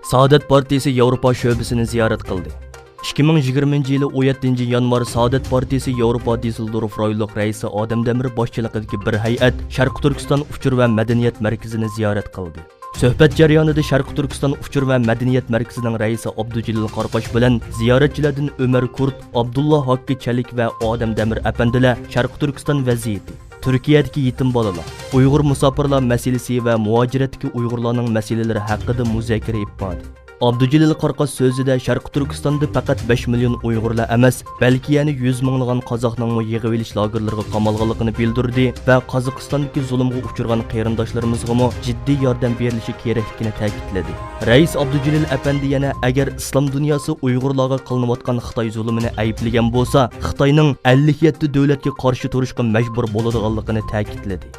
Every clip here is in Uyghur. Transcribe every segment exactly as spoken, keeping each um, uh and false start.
سائادەت پارتىيىسى ياۋروپا شۆبىسىنى زىيارەت قىلدى. ئىككى مىڭ يىگىرمىنچى يىلى ئون يەتتىنچى يانۋار سائادەت پارتىيىسى ياۋروپا دىسسېلدورف رايونلۇق رەئىسى ئادەم دەمىر باشچىلىقىدىكى بىر ھەيئەت شەرقىي تۈركىستان ئۇچۇر ۋە مەدەنىيەت مەركىزىنى زىيارەت قىلدى. سۆھبەت جەريانىدا شەرقىي تۈركىستان ئۇچۇر ۋە مەدەنىيەت مەركىزىنىڭ رەئىسى ئابدۇجېلىل قاراقاش بىلەن زىيارەتچىلەردىن ئۆمەر كۇرت، ئابدۇللا ھاككى چەلىك ۋە ئادەم دەمىر ئەپەندىلەر شەرقىي تۈركىستان ۋەزىيىتى، تۈركىيەدىكى يېتىم بالىلار، ئۇيغۇر مۇساپىرلار مەسىلىسى ۋە مۇھاجىرەتتىكى ئۇيغۇرلارنىڭ مەسىلىلىرى ھەققىدە مۇزاكىرە ئېلىپ باردى. ئابدۇجېلىل قاراقاش سۆزىدە شەرقىي تۈركىستاندا پەقەت بەش مىليون ئۇيغۇرلا ئەمەس، بەلكى يەنە يۈز مىڭلىغان قازاقنىڭمۇ يىغىۋېلىش لاگېرلىرىغا قامالغانلىقىنى بىلدۈردى ۋە قازاقىستاندىكى زۇلۇمغا ئۇچرىغان قېرىنداشلىرىمىزغىمۇ جىددىي ياردەم بېرىلىشى كېرەكلىكىنى تەكىتلىدى. رەئىس ئابدۇجېلىل ئەپەندى يەنە، ئەگەر ئىسلام دۇنياسى ئۇيغۇرلارغا قىلىنىۋاتقان خىتاي زۇلۇمىنى ئەيىبلىگەن بولسا، خىتاينىڭ ئەللىك يەتتە دۆلەتكە قارشى تۇرۇشقا مەجبۇر بولىدىغانلىقىنى تەكىتلىدى.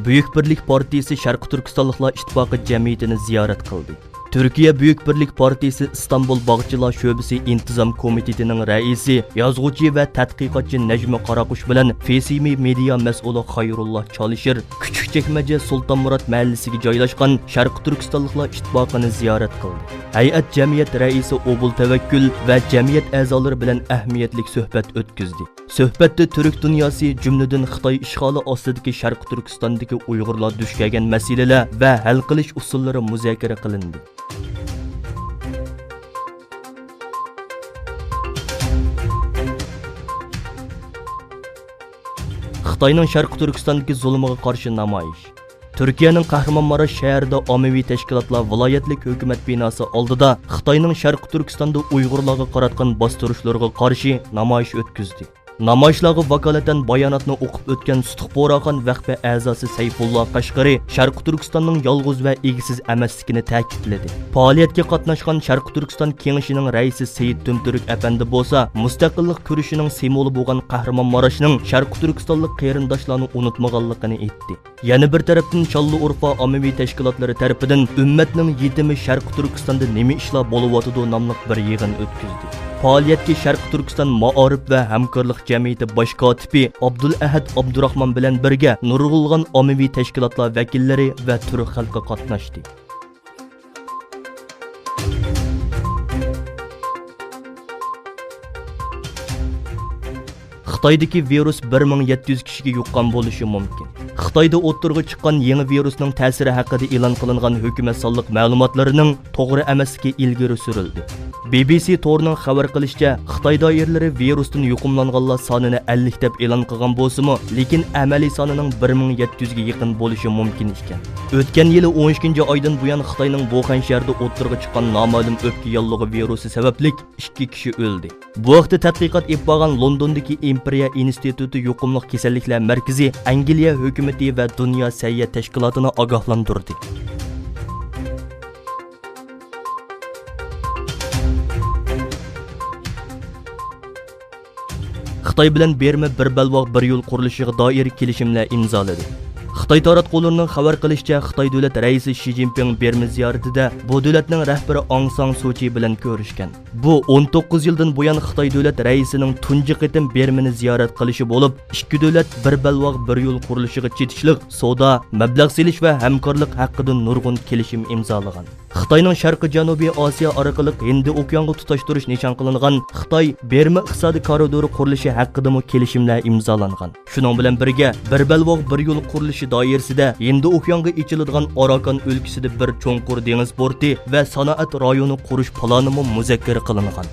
بۈيۈك بىرلىك پارتىيىسى شەرقىي تۈركىستانلىقلار ئىتتىپاقى جەمئىيىتىنى زىيارەت قىلدى. تۈركىيە بۈيۈك بىرلىك پارتىيىسى ئىستانبۇل باغچىلار شۆبىسى ئىنتىزام كومىتېتىنىڭ رەئىسى، يازغۇچى ۋە تەتقىقاتچى نەجمە قاراقوش بىلەن فېسىمى مېدىيا مەسئۇلى خايرۇللا چالىشىر كۈچۈك چەكمەجە سۇلتانمۇرات مەھەللىسىگە جايلاشقان شەرقىي تۈركىستانلىقلار ئىتتىپاقىنى زىيارەت قىلدى. ھەيئەت جەمئىيەت رەئىسى ئوبۇل تەۋەككۈل ۋە جەمئىيەت ئەزالىرى بىلەن ئەھمىيەتلىك سۆھبەت ئۆتكۈزدى. سۆھبەتتە تۈرك دۇنياسى، جۈملىدىن خىتاي ئىشغالى ئاستىدىكى شەرقىي تۈركىستاندىكى ئۇيغۇرلار دۇچ كەلگەن مەسىلىلەر ۋە ھەل قىلىش ئۇسۇللىرى مۇزاكىرە قىلىندى. خىتاينىڭ شەرقىي تۈركىستاندىكى زۇلۇمىغا قارشى نامايىش. تۈركىيەنىڭ قەھرىمانماراش شەھىرىدە ئاممىۋى تەشكىلاتلار ۋىلايەتلىك ھۆكۈمەت بىناسى ئالدىدا خىتاينىڭ شەرقىي تۈركىستاندا ئۇيغۇرلارغا قاراتقان باستۇرۇشلىرىغا قارشى نامايىش ئۆتكۈزدى. نامايىشلارغا ۋاكالىتەن باياناتنى ئوقۇپ ئۆتكەن سۇتۇق بوراخان ۋەقپى ئەزاسى سەيپۇللا قەشقىرى شەرقىي تۈركىستاننىڭ يالغۇز ۋە ئىگىسىز ئەمەسلىكىنى تەكىتلىدى. پائالىيەتكە قاتناشقان شەرقىي تۈركىستان كېڭىشىنىڭ رەئىسى سېيىت تۈمتۈرك ئەپەندى بولسا، مۇستەقىللىق كۈرىشىنىڭ سىمۋولى بولغان قەھرىمانماراشنىڭ شەرقىي تۈركىستانلىق قېرىنداشلارنى ئۇنتۇمىغانلىقىنى ئېيتتى. يەنە بىر تەرەپتىن، شانلىئورفا ئاممىۋى تەشكىلاتلىرى تەرىپىدىن ئۈممەتنىڭ يېتىمى شەرقىي تۈركىستاندا نېمە ئىشلار بولۇۋاتىدۇ ناملىق بىر يىغىن ئۆتكۈزدى. پائالىيەتكە شەرقىي تۈركىستان مائارىپ ۋە ھەمكارلىق جەمئىيىتى باش كاتىپى ئابدۇلئەھەد ئابدۇراخمان بىلەن بىرگە نۇرغۇنلىغان ئاممىۋى تەشكىلاتلار ۋەكىللىرى ۋە تۈرك خەلقى قاتناشتى. خىتايدىكى ۋىرۇس بىر مىڭ يەتتە يۈز كىشىگە يۇققان بولۇشى مۇمكىن. خىتايدا ئوتتۇرىغا چىققان يېڭى ۋىرۇسنىڭ تەسىرى ھەققىدە ئېلان قىلىنغان ھۆكۈمەت سانلىق مەلۇماتلىرىنىڭ توغرا ئەمەسلىكى ئىلگىرى سۈرۈلدى. بى بى سى تورىنىڭ خەۋەر قىلىشىچە، خىتاي دائىرىلىرى ۋىرۇستىن يۇقۇملانغانلار سانىنى ئەللىك دەپ ئېلان قىلغان بولسىمۇ، لېكىن ئەمەلىي سانىنىڭ بىر مىڭ يەتتە يۈزگە يېقىن بولۇشى مۇمكىن ئىكەن. ئۆتكەن يىلى ئون ئىككىنچى ئايدىن بۇيان خىتاينىڭ بۇخەن شەھىرىدە ئوتتۇرىغا چىققان نامەلۇم ئۆپكە ياللۇغى ۋىرۇسى سەۋەبلىك ئىككى كىشى ئۆلدى. بۇ ھەقتە تەتقىقات ئېلىپ بارغان لوندوندىكى ئىمپېرىيە ئىنستىتۇتى يۇقۇملۇق كېسەللىكلەر مەركىزى ئەنگلىيە ھۆكۈمىتى ۋە دۇنيا سەھىيە تەشكىلاتىنى ئاگاھلاندۇردى. خىتاي بىلەن بېرما بىر بەلباغ بىر يول قۇرۇلۇشىغا دائىر كېلىشىملەر ئىمزالىدى. خىتاي تاراتقۇلىرىنىڭ خەۋەر قىلىشىچە، خىتاي دۆلەت رەئىسى شى جىنپىڭ بېرما زىيارىتىدە بۇ دۆلەتنىڭ رەھبىرى ئاڭ سان سۇچى بىلەن كۆرۈشكەن. بۇ ئون توققۇز يىلدىن بۇيان خىتاي دۆلەت رەئىسىنىڭ تۇنجى قېتىم بېرمىنى زىيارەت قىلىشى بولۇپ، ئىككى دۆلەت بىر بەلباغ بىر يول قۇرۇلۇشىغا چېتىشلىق سودا، مەبلەغ سېلىش ۋە ھەمكارلىق ھەققىدە نۇرغۇن كېلىشىم ئىمزالىغان. خىتاينىڭ شەرقىي جەنۇبىي ئاسىيا ئارقىلىق ھىندى ئوكيانغا تۇتاشتۇرۇش نىشان قىلىنغان خىتاي بېرما ئىقتىسادىي كارىدورى قۇرۇلۇشى ھەققىدىمۇ كېلىشىملەر ئىمزالانغان. شۇنىڭ بىلەن بىرگە، بىر بەلباغ بىر يول قۇرۇلۇشى دائىرىسىدە ھىندى ئوكيانغا ئېچىلىدىغان ئاراكان ئۆلكىسىدە بىر چوڭقۇر دېڭىز پورتى ۋە سانائەت رايونى قۇرۇش پىلانىمۇ مۇزاكىرە قىلىنغان.